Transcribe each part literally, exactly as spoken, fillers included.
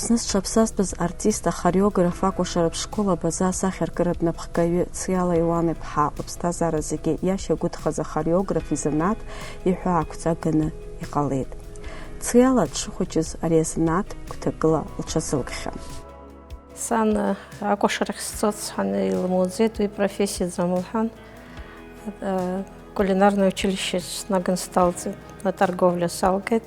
Зны зҽаԥсазтәыз артист, ахореограф, акәашаратә школ Абаза асахьаркыратә напхгаҩы Цыала Иуан-иԥҳа лыԥсҭазаара зегьы иашьагәыҭхаз ахореограф изанааҭ иҳәаақәҵа ганы иҟалеит. Цыала дшыхәыҷыз ари азанааҭ гәҭакыла лҽазылкхьан. Сан акәашарахь сцоит сҳәаны илымуӡеит, уи профессиаӡам лҳәан, кулинарное училище снаган сҭалҵеит, аторговлиа салгеит.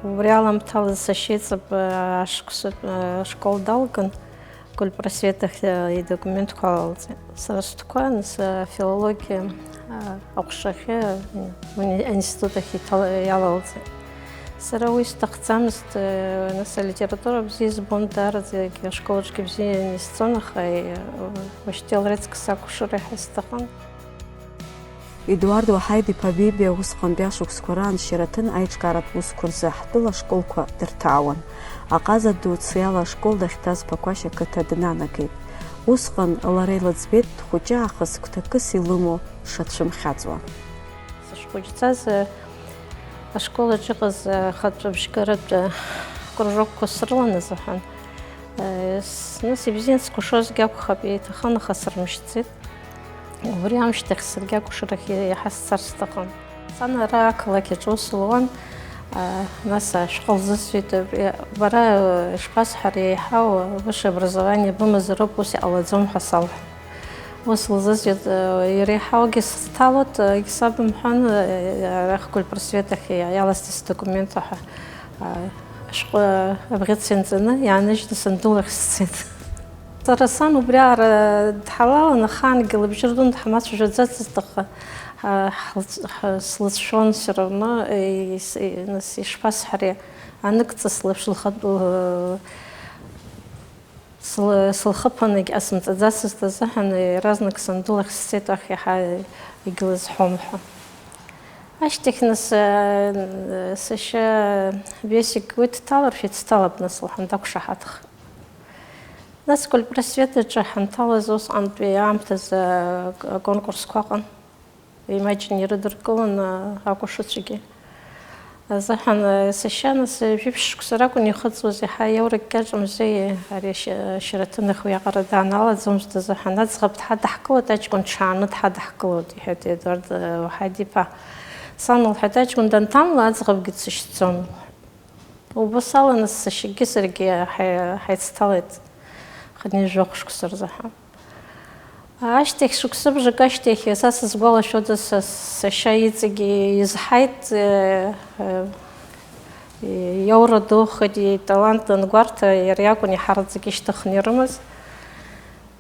Убри аламҭала сашьеиҵбы ашықәсатә ашкол далган, культпросвет ахь идокументқәа алалҵеит. Сара стәқәа, нас, афилологиа аҟәшахьы уни-, аинститут ахь иҭала-, иалалҵеит. Сара уи сҭахӡамызт, нас алитература бзиа избон, даараӡагьы ашколаҿгьы бзиа исҵон, аха, уажәтәи алрецк сакәшар иаҳа сҭахын. Едуард Уаҳаид-иԥа Бебиа усҟантәи ашықәсқәа раан Шьараҭын аиҿкааратә усқәа рзы ҳтәыла ашколқәа дырҭаауан. Аҟаза ду Цыала ашкол дахьҭаз Ԥақәашь ақыҭа днанагеит. Усҟан лара илыӡбеит дхәыҷы аахыс гәҭакыс илымоу дшацәымхьаҵуа. Сышхәыҷӡаз, ашкол аҿы иҟаз ахатә бжьгаратә кружокқәа срылан азыҳәан, нас ибзиан сыкәашозгьы акәхап, иҭахын, аха сырмышьҭӡеит. Убри амышьҭахь саргьы акәашарахь иаҳа сцар сҭахын. Сан ара ақалақь аҿы ус луан, нас ашәҟәы лзысҳәеит, абри, бара, ишԥасҳәари, еиҳау высшее образование бымазароуп, ус иҟалаӡом ҳәа салҳәеит. Ус лзысҳәеит, иреиҳаугьы сҭалоит, егьсаб мҳәан, арахь культпросвет ахь иаласҵеит сдокументқәа ҳәа, ашәҟәы абӷьыц ианҵаны иааныжьны санду лахь сцеит. Сара сан убри аара дҳалалын, ахаангьы лыбжьы рдуны дҳамацәажәаӡацызт, аха, а, ҳлыц-, ҳ-, слыцәшәон все равно, э, ис-, э, нас ишԥасҳәари, аныкҵыс лаԥш лхатә, лы-, слы-, сылхыԥаны егьҟасымҵаӡацызт азыҳәан, иаразнак санду лахь сцеит, аха иаҳа егьлызҳәом ҳәа. Ашьҭахь нас, э, сашьа Бесик уи дҭаларшәа дҭалап, нас лҳәан дақәшаҳаҭхеит. Нас культпросвет аҿы ҳанҭалаз усҟантәи аамҭазы аконкурсқәа ыҟан. Имаҷын ирыдыркыланы акәашацәагьы. Азыҳәан, сашьа, нас, жәиԥшь шықәса ракәын ихыҵуаз, иаҳа иауракгьы аҿамзи, ари ашьа-, ашьараҭынах уиаҟара дааналаӡомызт азыҳәан, аӡӷаб дҳадаҳкылоит, аҷкәын дшааны дҳадаҳкылоит, иҳәеит Едуард Уаҳаид-иԥа. Сан лҳәеит, аҷкәын данҭамла, аӡӷабгьы дсышьҭӡом. Убас ала нас сашьагьы саргьы ҳаи-, ҳаицҭалеит хынҩажәохә шықәса рзы ҳәа. Ашьҭахь, шықәсыбжак ашьҭахь, са сызгәалашәода, са сашьа иҵегьы изҳаит, э, э, иаура духеит, италант ангәарҭа иара иакәын иҳараӡак ишьҭыхны ирымаз.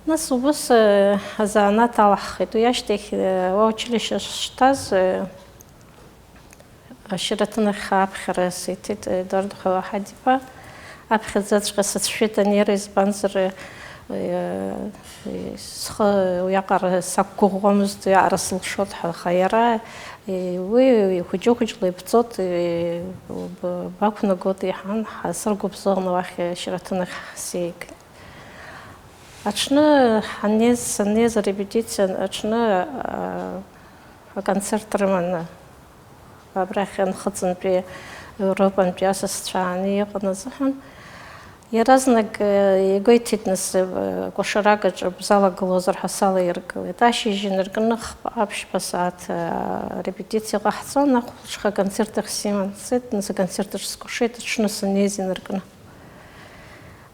Нас убас, э, азанааҭ алаҳхит. Уи ашьҭахь, э, уа училище шҭаз, э, Ашьараҭынахь аԥхьара сиҭеит Едуард Уаҳаид-иԥа. Аԥхьаӡаҵәҟьа сацәшәеит анеира, избанзар, э, схы уиаҟара сақәгәыӷуамызт, уиаҟара сылшоит ҳәа, аха иара, э, уи хәыҷы-хәыҷла ибҵот, э, б-, бақәнагот иҳәан, ҳа-, сыргәыбзыӷны уахь ашьараҭынахь сиеигеит. Аҽны ҳаннеиз, саннеиз арепетициа аҽны, а, аконцерт рыманы, абрахь Нхыҵынтәи Европантәи асасцәа ааны иҟан азыҳәан, иаразнак, э, игәеиҭеит, нас, э, кәашарак аҿы бзалагылозар ҳәа салаиргылеит. Ашьыжь инаркны хԥа-ԥшьба сааҭ, э, репетициа ҟаҳҵон, ахәылҽха аконцерт ахь симан сцеит, нас аконцерт аҿы скәашеит, аҽны саннеиз инаркны.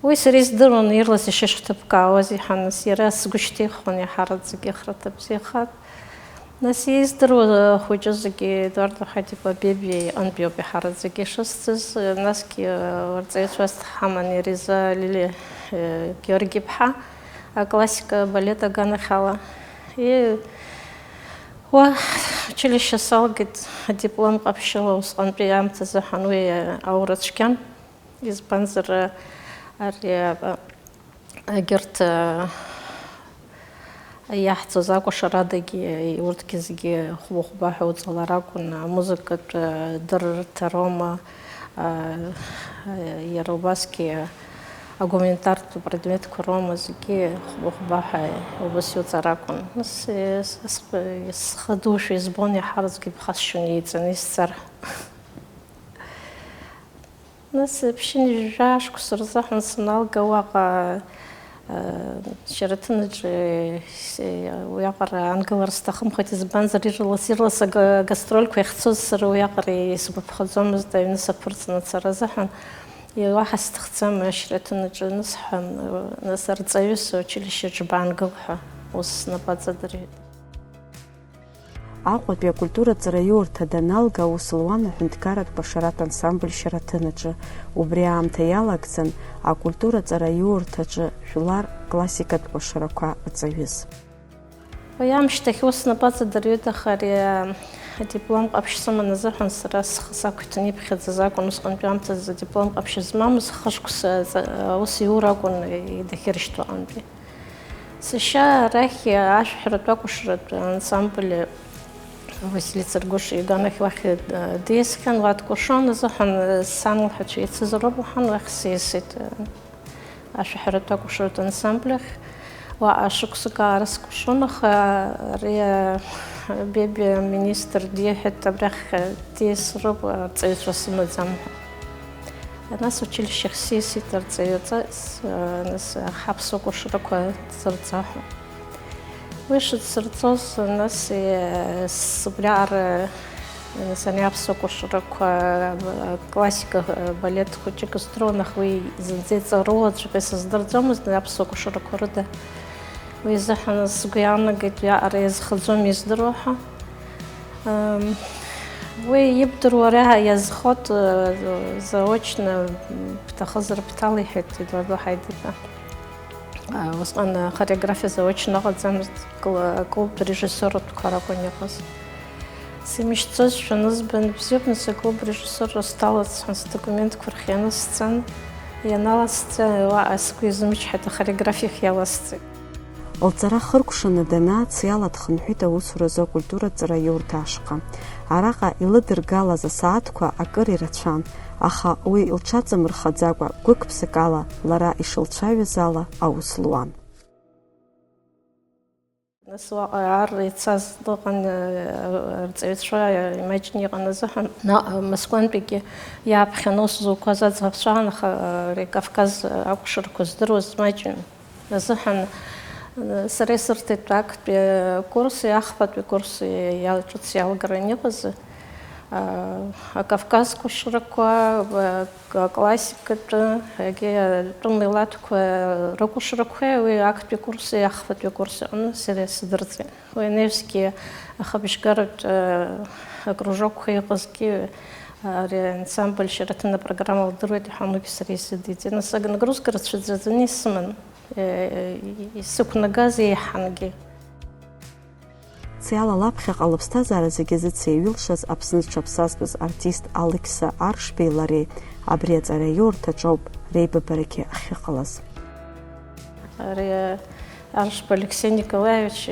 Уи сара издыруан, ирлас ишышьҭыԥкаауаз иҳан, нас иара сгәышьҭихуан иаҳараӡак, ихраҭа бзиахааит. Нас издыруа хәыҷы зегьы Едуард Уаҳаид-иԥа Бебиа иҟынтәиоуп иаҳараӡак ишысҵаз, насгьы, э, рҵаҩцәа ҳаман Ериза Лили, э, Георги-иԥҳа, аклассика абалет аганахьала. И-, уа, училище салгеит, адиплом ҟаԥшьыла усҟантәи аамҭазы ҳан уи, э, аура цәгьан. Избанзар, ари, а, егьырҭ, а, иаҳҵоз акәашарадагьы, урҭгьы зегьы хәба-хәба ҳәа уҵалар акәын, амузыкатә, а, дыррҭа роума, а, иара убасгьы агуманитартә предметқәа роума, зегьы хәба-хәба ҳәа убас иуҵар акәын. Нас, е, с-, с-, схы душәа избон, иаҳараӡәгьы иԥхасшьон еиҵаны исцар. Нас ԥшьынҩажәа шықәса рзыҳәан саналга уаҟа, э, Шьараҭынаҿы, э, уиаҟара ангылар сҭахымхеит, избанзар, ирлас-ирлас ага-, агастрольқәа иахьцоз сара уиаҟара исгәаԥхаӡомызт, аҩны саԥырҵны ацара азыҳәан. Уаҳа сҭахӡам Шьараҭынаҿы анысҳәа, нас арҵаҩыс аучилишьеҿы баангыл ҳәа ус снапы аҵадырҩит. Аҟәатәи акультуратә ҵараиурҭа даналга, аус луан аҳәынҭқарратә кәашаратә ансамбль Шьараҭынаҿы. Убри аамҭа иалагӡан акультура ҵараиурҭаҿы жәлар классикатә кәашарақәа рҵаҩыс. Уи аамышьҭахь ус снапы аҵадырҩит, аха ари адиплом ҟаԥшь сыман азыҳәан сара схы сақәиҭын иԥхьаӡаз акәын, усҟантәи аамҭазы адиплом ҟаԥшь змамыз, хышықәса аус иур акәын идахьыршьҭуа аҟынтәи. Сашьа арахь ашәаҳәаратә акәашаратә ансамбль Васили Царгәыш иганахь уахь, э, диасхьан, уа дкәашон азыҳәан, э, сан лҳәацәа еицызароуп уҳәан, уахь сиасит, э, ашәаҳәаратә акәашаратә ансамбль ахь. Уаҟа шықәсык аара скәашон, аха ари, э, Бебиа аминистр диҳәеит, абрахь, э, диасроуп, э, арҵаҩцәа сымаӡам ҳәа. Нас училищех сиасит арҵаҩы, с-, нас ҳаԥсуа кәашарақәа сырҵа ҳәа. Уи шыдсырҵоз, нас, е, с-, убриаҟара, нас, ани аԥсуа кәашарақәа, классика, балет хәыҷык здыруан, аха уи зынӡа иҵару аӡәк исыздырӡомызт, ани аԥсуа кәашарақәа рыда. Уи изыҳәан сгәы иаанагеит, уиаҟара иазхаӡом издыруа ҳәа. Ам, уи ибдыруа реиҳа иазхоит, э, заочно, м, бҭахызар бҭала, иҳәеит Едуардо Ҳаида-иԥа. А, усҟан ахореографиа заочно ыҟаӡамызт, кл-, клубтә режиссиортә қәа ракәын иҟаз. Симышьҭӡозшәа анызба, бзиоуп, нас аклуб режиссиор Расҭал сҳәан, сдокументқәа рхианы сцан, ианаласҵа, уаҟа сгәы изымчҳаит, ахореографиахь иаласҵеит. Лҵара хыркәшаны данаац, иала дхынҳәит аусуразы акультуратә ҵараиурҭа ашҟа. Араҟа илыдыргалаз асааҭқәа акыр ирацәан, аха уи лҽаҵамырхаӡакәа, гәык-ԥсык ала, лара ишылцәажәаз ала аус луан. Нас уаҟа ар ицаз дыҟан, э, арҵаҩцәа имаҷны иҟан азыҳәан, наҟ Москвантәигьы иааԥхьан аус зуқәаз аӡӷабцәан, аха, э, ари Кавказ акәашарақәа здыруаз маҷын. Азыҳәан, э, сара исырҭеит актәи акурси ахԥатәи курси иал-, ҿыц иалгараны иҟаз, э, акавказ кәашарақәа, э, к-, классикатәы, егьи атәым милаҭқәа рыкәашарақәеи уи актәи курси ахԥатәи курси аҟны сара исыдырҵеит. Уи анаҩсгьы ахыбжьгаратә, э, акружокқәа иҟазгьы, э, ари ансамбль Шьараҭын апрограмма лдыруеит иҳәан, уигьы сара исыдиҵеит. Нас, агнагрузка рацәаӡаны исыман, э, исықәнагаз еиҳангьы. Циала лаԥхьаҟа лыԥсҭазаара зегьы зыцеиҩылшаз Аԥсны зҽаԥсазтәыз артист Алықьса Аршбеи лареи абри аҵараиурҭаҿоуп реибабарагьы ахьыҟалаз. Ари, э, Аршба Алексеи Николаевич,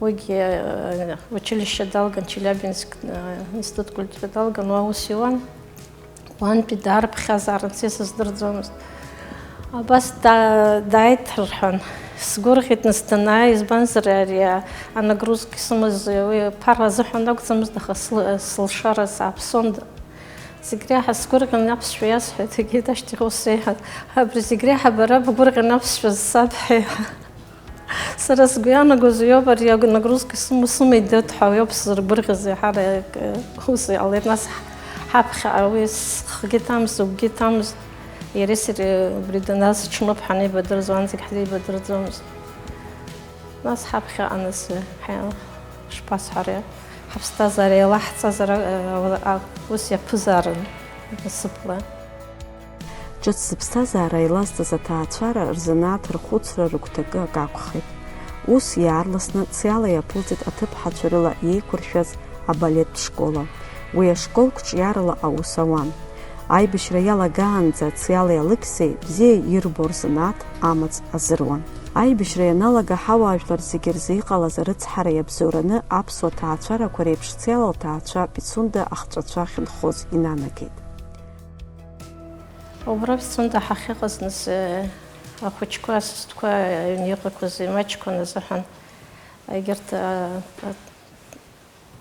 уигьы, э, училище далган, Челябинск, э, институт культуры далган, уа аус иуан. Уантәи даарԥхьазаарын, са исыздырӡомызт. Абас да-, дааит рҳәан, сгәырӷьеит нас данааи, избанзар ари анагрузка исымаз уи ԥара азыҳәан акәӡамызт, аха сыл-, сылшара сааԥсон. Зегь реиҳа сгәырӷьан аԥсшәа иасҳәеит, егьит ашьҭахь ус сеиҳәеит, абри зегь реиҳа бара бгәырӷьан аԥсшәа сабҳәеи ҳәа. Сара сгәы иаанагоз иоуп, ари агәы-, нагрузка сымоу сымеидеит ҳәа иоуп сзыргәырӷьаз, еиҳарак, э, ус иҟалеит. Нас ҳаԥхьаҟа уи схгьы ҭамыз, угәгьы ҭамыз, иареи сареи убри даназ ҽнуп ҳанеибадырыз, уаанӡагь ҳзеибадырӡомызт. Нас ҳаԥхьаҟа нас, э, ҳа-, шԥасҳәари, ҳаԥсҭазаара еилаҳҵазар, э, а, ус иаԥызаарын насыԥла. Ҿыц зыԥсҭазаара еилазҵаз аҭаацәара рзанааҭ рхәыцра рыгәҭакы акы акәхеит. Ус иаарласны Циала иаԥылҵеит аҭыԥҳацәа рыла иеиқәыршәаз абалеттә школа. Уи ашкол қәҿиарала аус ауан. Аибашьра иалагаанӡа Циалеи Алықьсеи бзиа ирбо рзанааҭ амаҵ азыруан. Аибашьра ианалага ҳауаажәлар зегьы рзы иҟалаз арыцҳара иабзоураны аԥсуа ҭаацәарақәа реиԥш Циала лҭаацәа Пицунда ахҵәацәа ахьынхоз инанагеит. Убра Пицунда ҳахьыҟаз, нас, э, ахәыҷқәа, асасдқәа аҩны иҟақәаз имаҷқәан азыҳәан, егьырҭ, а,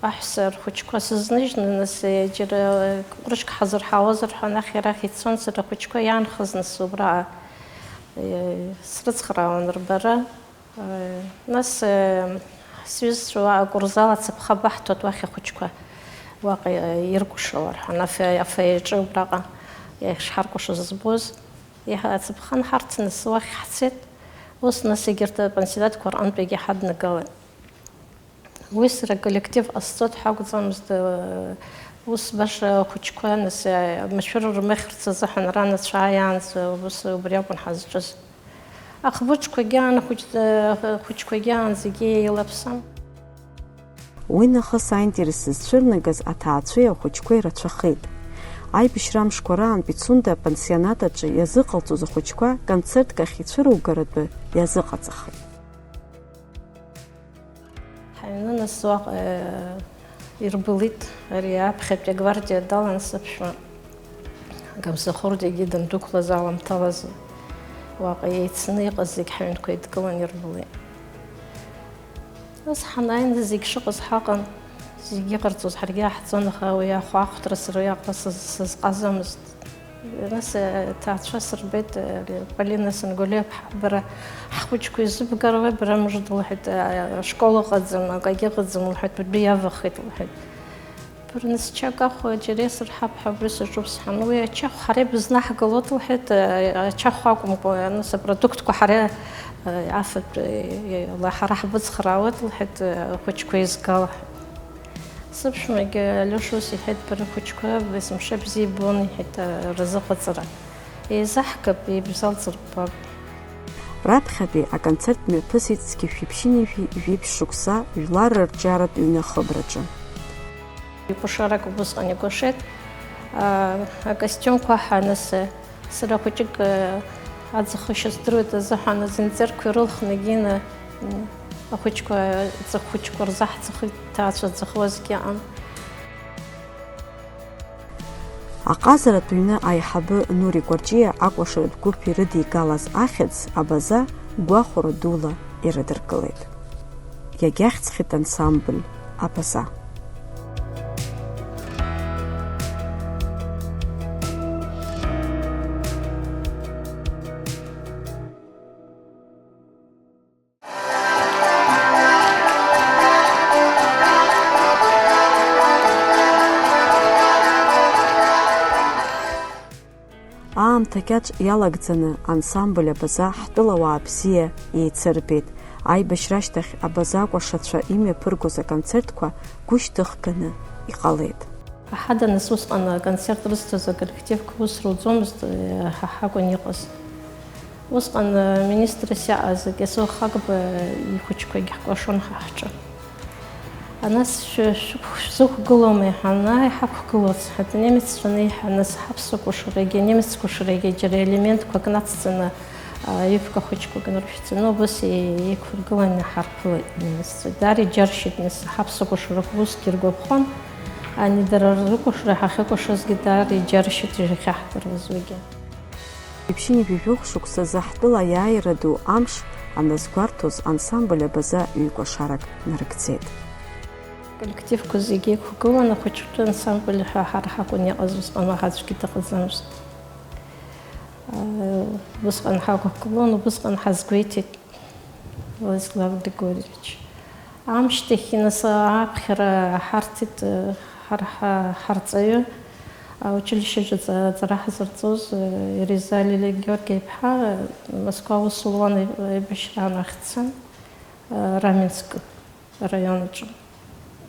а, Аҳәса рхәыҷқәа сызныжьны, нас, џьара ҟәрышьк ҳазырҳауазар ҳәа, анахь-арахь ицон, сара ахәыҷқәа иаанхаз, нас, убра, э, срыцхраауан рбара. Э, нас, э, сҩызцәа уа акурзал ацаԥха баҳҭоит уахь ахәыҷқәа, уаҟа, э, иркәашауа рҳәан, аф-, афаиаҿы убраҟа ишҳаркәашоз збоз. Иаҳа ацаԥха нҳарҭаны, нас, уахь ҳцеит. Ус, нас, егьырҭ апансионатқәа рҟынтәигьы ҳаднагалеит. Уи сара коллектив ҟасҵоит ҳәа акәӡамызт, ус баша ахәыҷқәа, нас, машәыр рмыхьырц азыҳәан ранацәа ааиаанӡа ус убри акәын ҳазҿыз. Ахбыџқәагьы аан, ахәыҷ-, ахәыҷқәагьы аан зегьы еилаԥсан. Уи нахыс аинтерес зцәырнагаз аҭаацәеи ахәыҷқәеи рацәахеит. Аибашьра амшқәа раан Пицунда апансионат аҿы иазыҟалҵоз ахәыҷқәа концертк ахь ицәыругаратәы иазыҟаҵахеит. Ҳаҩны нас уаҟа, э, ирбылит, ари аԥхьатәи агвардиа далан сыԥшәма. Габзахәырдагьы дандәықәлаз аламҭалазы, уаҟа еицны иҟаз зегь ҳаҩнқәа еидкылан ирбылит. Нас ҳанааины зегь шыҟаз ҳаҟан, зегь иҟарҵоз ҳаргьы иаҳҵон, аха уи ахәаахәҭра сара уиаҟара сыз-, сызҟазамызт. Нас, э, аҭаацәа сырбеит, э, Полина Сангулиаԥҳа, бара ҳхәыҷқәа изыбгарои, бара мыжда, лҳәеит, э, ашкол ыҟаӡам, акагьы ыҟаӡам, лҳәеит, бтәы иавахеит, лҳәеит. Бара нас чак ахәа џьара иасырҳап ҳәа убри саҿуп сҳәан. Уи ачахә ҳара ибызнаҳгалоит, лҳәеит, э, ачахә акәымкәа, нас апродуктқәа ҳара, э, афатә, э, ла-, ҳара ҳбыцхраауеит, лҳәеит, э, ахәыҷқәа еизгала. Сыԥшәмагьы Алиоша ус иҳәеит, бара ахәыҷқәа есымша бзиа ибон, иҳәеит, рзыҟаҵара. Еизаҳгап, еибзалҵыр ббап. Раԥхьатәи аконцерт мҩаԥысит зқьи жәшәи ԥшьынҩажәи жәиԥшь шықәса жәлар рырҿиаратә ҩны ахыбраҿы. Икәашарак убысҟан икәашеит, а, акостиумқәа ҳанасы. Сара хәыҷык, э, аӡахышьа здыруеит азыҳәан, азынҵырқәа ирылхны егьины, м, ахәыҷқәа, аҵыхәыҷқәа рзаҳҵахит, ҭаацәа дзыхуазгьы аҟан. Аҟазаратә ҩны аиҳабы Нури Кәарҷиа акәашаратә гәыԥ ирыдигалаз ахьӡ Абаза гәахәара дула ирыдыркылеит. Иагьахьӡхеит ансамбль Абаза. Аамҭа кьаҿ иалагӡаны ансамбль Абаза ҳтәылауаа бзиа еицырбеит. Аибашьра ашьҭахь Абаза акәашацәа имҩаԥыргоз аконцертқәа гәышьҭыхганы иҟалеит. Ҳаданыс усҟан аконцерт рызҭоз аколлективқәа ус руӡомызт, ҳа ҳакәын иҟаз. Усҟан, э, министрс иаҟаз Кьасоу Хагба ихәыҷқәагь ҳкәашон ҳа ҳҿы. Анас шәы-, шәықә-, шәзықәгылома иҳәан, ааи, ҳақәгылоит, сҳәеит, анемеццәа анеиҳа, нас ҳаԥсуа кәашарагьы, анемец кәашарагьы џьара елементқәак нацҵаны, а, ҩыԥк ахәыҷқәак ныршәҵаны, убас еи-, еиқәыргыланы ҳарԥылеит анемеццәа. Даара иџьаршьеит, нас ҳаԥсуа кәашарақәа усгьы иргәаԥхон, ани дара рыкәашара ҳахьыкәашозгьы даара иџьаршьеит, иахьаҳдыруаз уигьы. Ԥшьынҩажәи жәохә шықәсазы ҳтәыла аиааира ду амш аназгәарҭоз ансамбль Абаза ҩ-кәашарак нарыгӡеит. Коллективқәа зегьы иқәгылан, ахәыҷтәы ансамбль ҳәа ҳара ҳакәын иҟаз, усҟан аӡәгьы дыҟаӡамызт. Усҟан ҳақәгылон, убысҟан ҳазгәеиҭеит Владислав Григорьевич. Амшьҭахь, нас, аԥхьара ҳарҭеит, ҳара ҳа-, ҳарҵаҩы, аучилишьеҿы аҵа-, аҵара ҳзырҵоз, Ериза Лилиа Георги-иԥҳа, Москва аус луан аибашьраан ахь дцан, Раменск араион аҿы.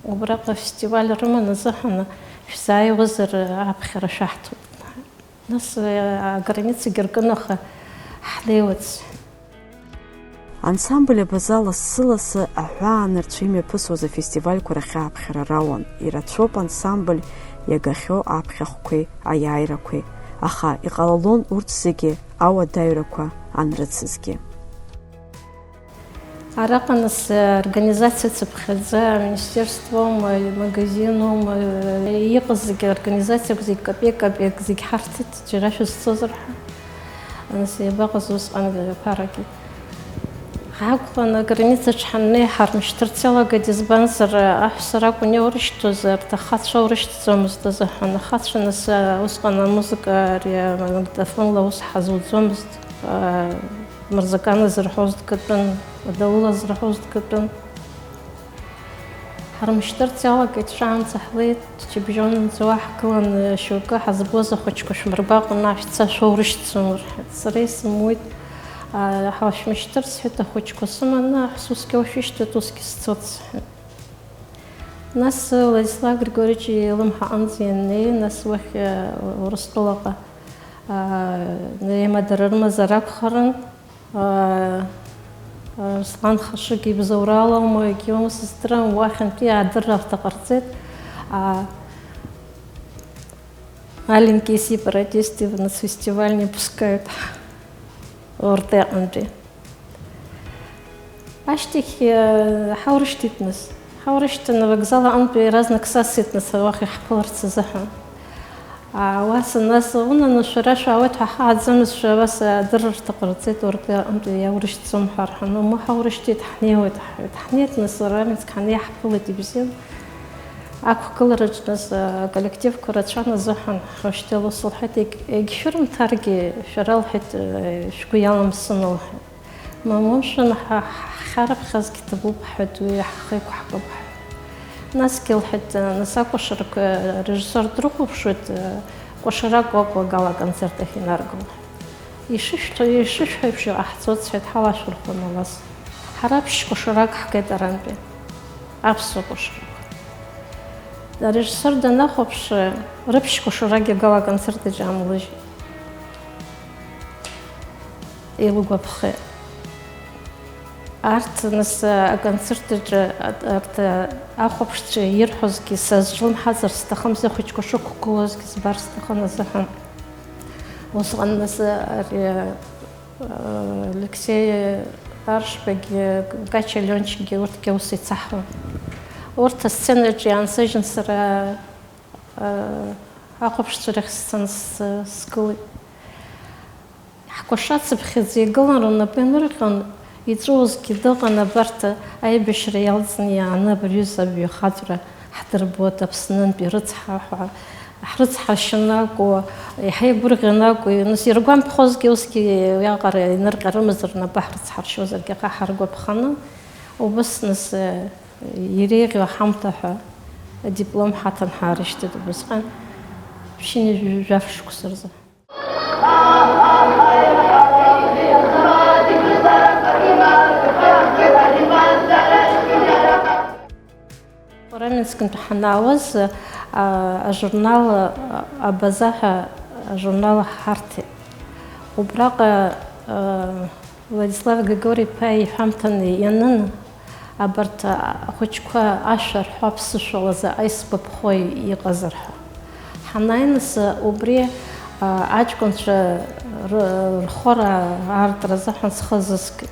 Убраҟа афестиваль рыман азыҳәан, шәзааиуазар, аԥхьара шәаҳҭоит. Нас, э, аграницагьы ркын, аха ҳнеиуеит. Ансамбль Абаза лассы-лассы аҳәаанырцә имҩаԥысуаз афестивальқәа рахь ааԥхьара рауан. Ирацәоуп ансамбль иагахьоу аԥхьахәқәеи аиааирақәеи, аха иҟалалон урҭ зегьы ауадаҩрақәа анрыцызгьы. Араҟа нас, э, организациа цыԥхьаӡа, аминистерствоума, имагазинума, э, иҟаз зегьы, аорганизациақәа зегь капеик-капеик зегь ҳарҭеит, џьара шәызцозар ҳәа. Нас иабаҟаз усҟан ԥарагьы? Ҳақәланы аграницаҿ ҳаннеи, ҳармышьҭырц иалагеит, избанзар, аҳәса ракәын иаурышьҭуаз, арҭ ахацәа урышьҭӡомызт азыҳәан. Ахацәа нас, усҟан амузыка, ари амагнитофонла аус ҳазуӡомызт. Мырзакан зырҳәоз дгатәын, Даула зырҳәоз дгатәын. Ҳармышьҭырц иалагеит, шәаанӡа ҳлеит, џьыбжьонынӡа уа ҳгыланы, шьоукы ҳазбоз ахәыҷқәа шәмыргәаҟын, ашәца шәоурышьҭӡом рҳәеит. Сара исымуит, аа, ҳашәмышьҭыр сҳәеит, ахәыҷқәа сыманы, аҳәса усгьы уашәышьҭуеит, усгьы сцоит сҳәеит. Нас Владислав Григорьевич илымҳа аҟынӡа ианнеи, нас уахь, аа, Урыстәылаҟа, аа, имадара рымазар акәхарын. Руслан Хашыгә ибзоуралоума, егьиума сыздырам, уахьынтәи аадырра ҟарҵеит. А, аленькие сепаратисты в нацфестиваль не пускают. Уртеҟынтәи. Ашьҭахь, э, ҳаурышьҭит нас. Ҳаурышьҭын, авокзал аҟынтәи иаразнак сасит нас, уахь иаҳԥыларц азыҳәан. Ауаса нас, унаны шәара шәаауеит ҳәа ҳааӡамызшәа, ауаса адырырҭа ҟарҵеит, уртәи аҟынтәи иаурышьҭӡом ҳәа рҳәан, умоу ҳаурышьҭит, ҳнеиуеит, ҳҳәеит. Ҳнеит нас, Раменск ҳаннеи ҳԥылеит, ибзиан. Ақәгылараҿ нас, аколлективқәа рацәан азыҳәан, ҳрышьҭал ус лҳәеит, егь-, егьшәырымҭаргьы, шәара, лҳәеит, шәгәы иаламсын, лҳәеит. Мамоу, мшәан, ҳа, ҳхьарыԥхьазгьы ҭабуп, ҳҳәеит, уи ҳхы иқәҳкып, ҳҳәеит. Насгьы лҳәеит, нас акәашарақәа арежиссиор дрыхәаԥшуеит, кәашарак ауп агала-концерт ахь инарго. Ишышәҭо, ишышәҳәо еиԥш иҟаҳҵоит, сҳәеит, ҳалашәырхәон алаз. Ҳара ԥшь кәашарак ҳгеит арантәи. Аԥсуа кәашарақәа. Арежиссиор данахәаԥш, рыԥшь кәашаракгьы агала-концерт аҿы аамлыжьит. Илгәаԥхеит. Арҭ, нас, аконцерт аҿы, арҭ ахәаԥшцәа ирҳәозгьы, са зҿлымҳазар сҭахым, зхәыҷқәа шықәгылозгьы збар сҭахын азыҳәан. Усҟан, нас, ари, Алексеи Аршбагьы, Кача Леончикгьы, урҭгьы аус еицаҳуан. Урҭ асценаҿы иаансыжьын, сара ахәаԥшцәа рахь сцаны сгылеит. Ҳкәашацыԥхьаӡа игылан, рнапы инырҟьон, иҵәуозгьы дыҟан, абарҭ аибашьра иалҵны иааны абри аҩыза абаҩхатәра ҳдырбоит, Аԥснынтәи рыцҳа ҳәа, ҳрыцҳашьаны акәу, иҳаигәырӷьаны акәу, нас иргәамԥхозгьы усгьы уиаҟара инырҟьарымызт, рнапы ҳрыцҳаршьозаргьы, аха ҳаргәаԥханы, убыс нас, иреиӷьу аҳамҭа ҳәа адиплом ҳаҭан ҳаарышьҭит убысҟан, ԥшьынҩажәи жәаф шықәса рзы. Раменскынтә ҳанаауаз, а, ажурнал, а, Абаза ҳәа ажурнал ҳарҭеит. Убраҟа, а, Владислав Григори-иԥа иҳәамҭаны ианын, абарҭ ахәыҷқәа ашәа рҳәо аԥсышәала заҟа исгәаԥхо иҟазар ҳәа. Ҳанааи нас, убри, а, аҷкәынцәа ры-, рхәара аартра азыҳәан схы азыскит.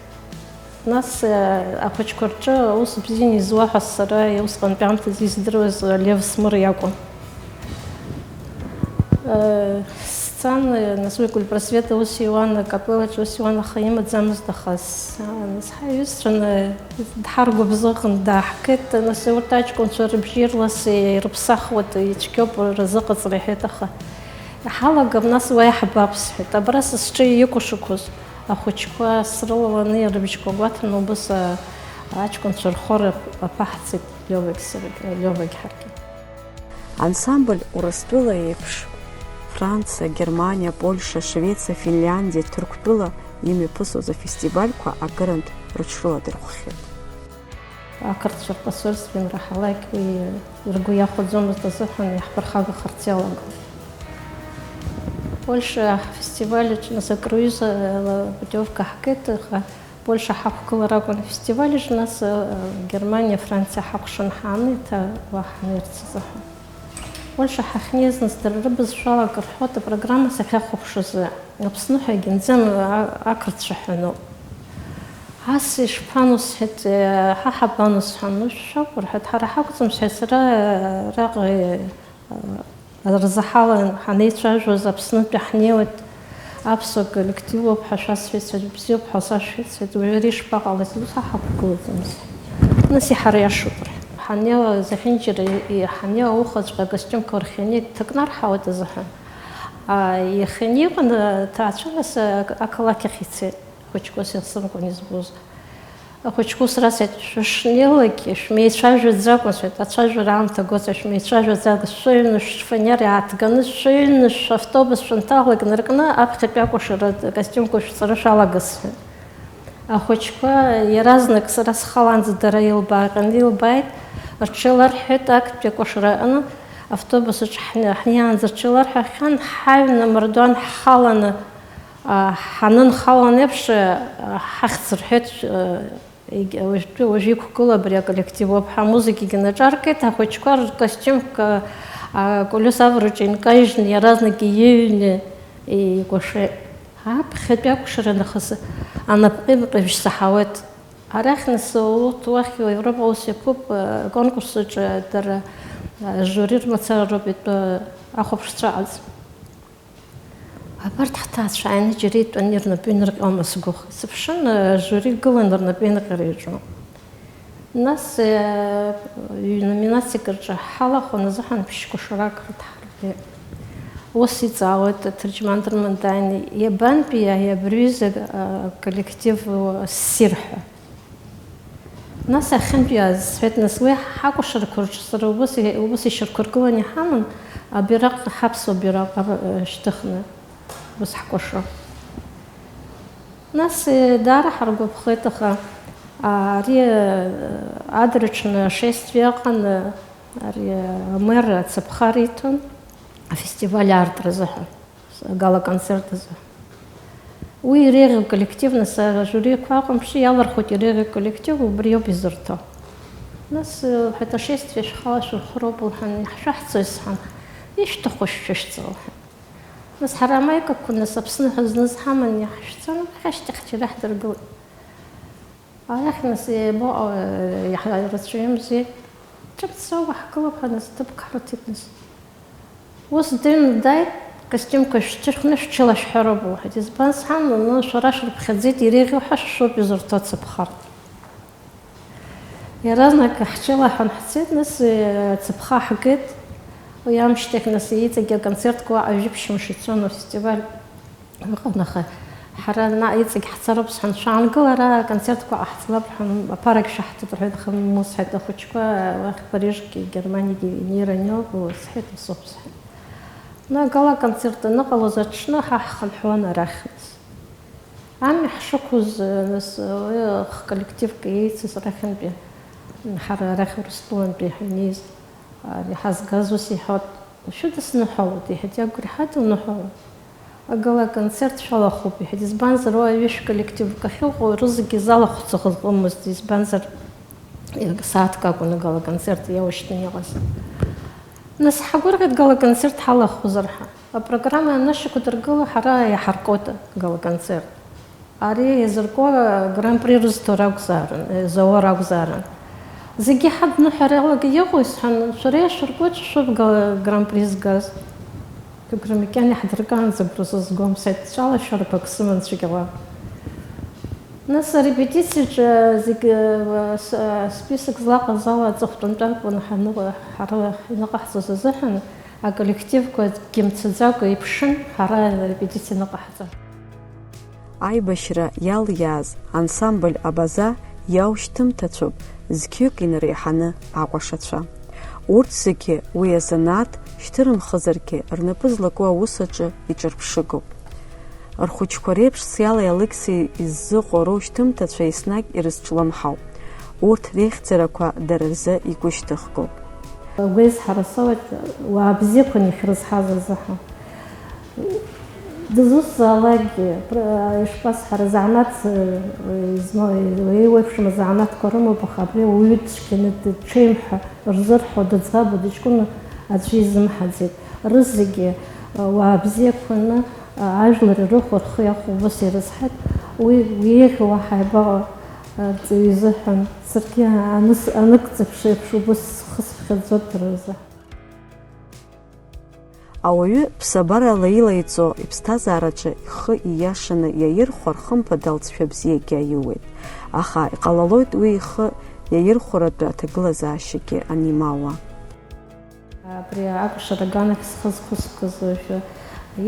Нас, а, ахәыҷқәа рҿы аус бзианы изуа ҳәа сара усҟантәи аамҭазы издыруаз Лев Смыр иакәын. Сцан, нас уи Культпросвет аус иуан, акапеллаҿ аус иуан, аха имаӡамызт, аха с-, нас ҳаиҩызцәаны дҳаргәыбзыӷын дааҳгеит, нас урҭ аҷкәынцәа рыбжьы ирлас ирыԥсахуеит, ицәгьоуп рзыҟаҵара, иҳәеит, аха иҳалагап, нас уа иаҳбап, сҳәеит, абра са сҿы икәашақәоз ахәыҷқәа срылаланы, рыбжьқәа гәаҭаны убыс, а-, аҷкәынцәа рхор аԥаҳҵеит Лиовагь саргьы, Лиовагь ҳаргьы. Ансамбль Урыстәыла еиԥш, Франциа, Германиа, Польша, Швециа, Финляндиа, Ҭырқәтәыла имҩаԥысуаз афестивальқәа акырынтә рыҽрыладырхәхьеит. Ақырҭцәа рпосольство имраҳалак, уи ргәы иахәаӡомызт азыҳәан иаҳԥырхагахарц иалагон. Польша ҳфестиваль аҿы нас акруизла путиовка ҳгеит, аха Польша ҳақәгылар акәын афестиваль аҿы, нас, э, Германиа, Франциа ҳакәшан ҳааны, еиҭа уа ҳнеирц азыҳәан. Польша ҳахьнеиз, нас, дара рыбызшәала акы рҳәоит, апрограмма сахьахәаԥшуаз, Аԥсны ҳәа агьымӡам, а-, ақырҭцәа ҳәа ануп. Ас ишԥану, сҳәеит, э, ҳа ҳабану, сҳәан, ну, шәшәоуп, рҳәеит, ҳара ҳакәӡам, сҳәеит, сара, э, араҟа, э, Рзаҳалан ҳанеицәажәоз, Аԥснытәи ҳнеиуеит, Аԥсуа коллективуп ҳәа шәасҳәеит, сҳәеит, бзиоуп ҳәа сашәҳәеит, сҳәеит, уажәы ари ишԥаҟалаз, ус ҳақәгылаӡом, сҳәеит. Нас иҳариашоуп, рҳәеит. Ҳаннеила, зехьынџьара и-, ҳаннеила аухаҵәҟьа акостиумқәа рхианы иҭакнарҳауеит азыҳәан. А, иахьа иҟан, а, ҭаацәа, нас, а, ақалақь ахь ицеит, ахәыҷқәа ус иахсымкәан избоз. Ахәыҷқәа ус расҳәеит, шәышнеилакгьы шәмеицәажәаӡакәа, сҳәеит, ацәажәара аамҭа гоцәа шәмеицәажәаӡакәа, шәыҩны шәфанер иааҭганы, шәыҩны шәавтобус шәынҭалак наркны, аԥхьатәи акәашара акостиумқәа шәҵара шәалагаз, сҳәеит. Ахәыҷқәа иаразнак сара схалаанӡа дара илбааҟьаны илбааит, рҽеиларҳәҳәеит актәи акәашара аҟны, автобус аҿы ҳни-, ҳнеиаанӡа рҽеиларҳәахьан, ҳаҩны амардуан ҳхаланы, а, ҳанынхалан еиԥш, а, ҳахьӡ рҳәеит, а, Егь-, уажәтәи, уажә иқәгылоу абри аколлектив ауп ҳәа амузыкагьы наҿаркит, ахәыҷқәа ркостиумқәа, а, аколиос авараҿы инкажьны, иаразнак иҩны икәашеит. Аԥхьатәи акәшара нахыс анапҟьеимҟьеижь саҳауеит. Арахь нас урҭ уахь Европа ус иаԥуп, а, конкурс аҿы дара, а, жюри рмацара роуп итәы ахәаԥшцәа аҟаӡам. Абарҭ ҳҭаацәа ааины џьара итәаны рнапы инырҟьома сгәыхәит. Сыԥшын, ажюри гылан рнапы инырҟьара иаҿу. Нас, э, ҩ-номинациак рҿы ҳалахәын азыҳәан ԥшь кәашарак рыҭҳаргеит. Ус иҵаауеит аҭырџьман дырман дааины, иабантәи иааи абри аҩыза, э, коллектив ссир ҳәа. Нас ахьынтәиааз сҳәеит, нас уи ҳакәашарақәа рҿы сара убас, убас ишьақәыргыланы иҳаман, абираҟ, ҳаԥсуа бираҟ ар-, шьҭыхны, убас ҳкәашо. Нас, э, даара ҳаргәаԥхеит, аха, а, ари, э, адырҩаҽны ашествие ыҟан, э, ари, э, амер ацаԥха риҭон афестиваль аартра азыҳәан. Агала-концерт азы. Уи иреиӷьу коллектив, нас, ажюриқәа аҟамԥшьы иалырхуеит иреиӷьу коллектив, убриоуп изырҭо. Нас, э, лҳәеит, ашествие шәхала шәырхәроуп, лҳәан, иаҳшәаҳҵои, сҳәан, ишәҭаху шәышәҵа, лҳәан. Нас ҳара амаикақәа, нас, Аԥсны ҳәа зны зҳаман иаҳшәҵан, абахь ашьҭахь џьара ҳдыргылеит. Арахь нас еибо-, иаҳа-, ирацәаҩымзи, ҿымҭӡакәа ҳгылоуп ҳәа, нас ҭыԥк ҳрыҭеит, нас. Ус дыҩны дааит, костиумқәа шәҽырхны шәҽылашәҳәароуп, лҳәеит. Избан сҳәан, ну, шәара шәрыԥхьаӡеит, иреиӷьу ҳәа шәшоуп изырҭо ацаԥхарҭа. Иаразнак ҳҽеилаҳәан ҳцеит, нас, э, ацаԥха ҳгеит. Уи амшьҭахь, нас, иҵегьы аконцертқәа уаҟа жәиԥшь мш ицон афестиваль. Ыҟан, аха ҳара наҟ иҵегь ҳцароуп сҳәан, шәаангыл, ара аконцертқәа ҟаҳҵалап ҳәа, аԥарагь шәаҳҭоит рҳәеит, аха мус сҳәеит, ахәыҷқәа уахь Парижгьы, Германиагьы инеираны иоуп, сҳәеит, усоуп сҳәеит. Ну, агала-концерт аныҟалоз аҽны ҳа ҳхынҳәуан арахь нас. Амҩа ҳшықәыз, нас, уи хколлективк еицыз арахьынтәи, ҳара арахь Урыстәылантәи ҳаннеиз, ари ҳазгаз ус иҳәоит, шәыдысныҳәалоит, иҳәеит, иагәырҳадоу ныҳәала. Агала-концерт шәалахәуп, иҳәеит, избанзар, уа ҩышә коллективк ахьыҟоу рызегьы залахәӡахаз ыҟамызт, избанзар, сааҭк акәын агала-концерт иаушьҭны иҟаз. Нас ҳгәырӷьеит гала-концерт ҳалахәзар ҳәа. Апрограмма анышьақәдыргыла ҳара иаҳаркуеит агала-концерт. Ари иазырку агран-при рызҭо ракәзаарын, зауа ракәзаарын. Зегьы ҳадныҳәаралак иҟоу, исҳәан, шәара иашәыркуеит шәыбга гран-при згаз. Агра макьана иаҳдыркаанӡа агәра сызгом, сеидҵәалашәарақәак сыман цәгьала. Нас арепетициаҿы зегьы, э, с-, э, список злаҟаз ала аҵыхәтәантәарак ҳаныҟа-, ҳара иныҟаҳҵоз азыҳәан, аколлективқәа акгьы мцаӡакәа иԥшын, ҳара арепетициа аныҟаҳҵа. Аибашьра иалиааз ансамбль Абаза иаушьҭымҭацәоуп зқьҩык инареиҳаны акәашацәа. Урҭ зегьы уи азанааҭ шьҭырымхызаргьы рнапы злаку аус аҿы иҿырԥшыгоуп. Рхәыҷқәа реиԥш Сиалеи Алықьсеи иззыҟоу роушьҭымҭацәа еснагь ирызҿлымҳауп. Урҭ реихьӡарақәа дара рзы игәышьҭыхгоуп. Агәеизҳара соуеит, уаа бзиақәан иахьрызҳаз азыҳәан. Дызусҭазаалакгьы, пр-, ишԥасҳәара, занааҭ, э, измоу, еиуеиԥшым азанааҭқәа рымоуп, аха абри ауаҩы дцәгьаны дыҽеим ҳәа рзырҳәо, дыӡӷабу, дыҷкәыну аӡәы изымҳаӡеит. Рызегьы, э, уаа бзиақәаны, э, ажәлар ирыхәо рхы иахәо убас ирызҳаит. Уи, уи еиӷьу уаҳа ибаҟа, э, арҵаҩы изыҳәан. Саргьы аныс-, аныкӡаԥш еиԥш убас схы сыԥхьаӡоит дара рзы. Ауаҩы ԥсабарала илаиҵо иԥсҭазаараҿы ихы ииашаны иаирхәар, хымԥада, лҵшәа бзиагьы аиуеит. Аха иҟалалоит уи ихы иаирхәаратәы аҭагылазаашьагьы анимауа. Абри акәашара аганахь схы зқәысхыз уажәы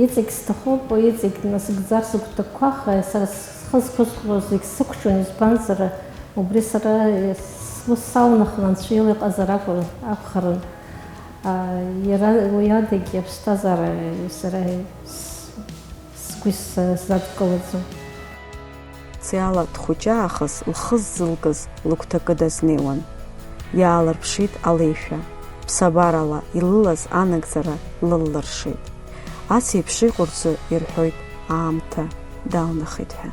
иҵегь сҭахуп, иҵегь насыгӡар сыгәҭакқәа, аха сара схы зқәысхуа зегь сықәҿион, избанзар, убри сара сгәы салнахын, Анцәа ила иҟазар акәын, акәхарын. А, иара уи адагьы аԥсҭазаара сара с-, сгәы исзадкылаӡом. Циала дхәыҷы аахыс лхы ззылкыз лыгәҭакы дазнеиуан. Иаалырԥшит алеишәа, ԥсабарала илылаз анагӡара лыллыршеит. Ас еиԥш иҟоу рзы ирҳәоит аамҭа далнахит ҳәа.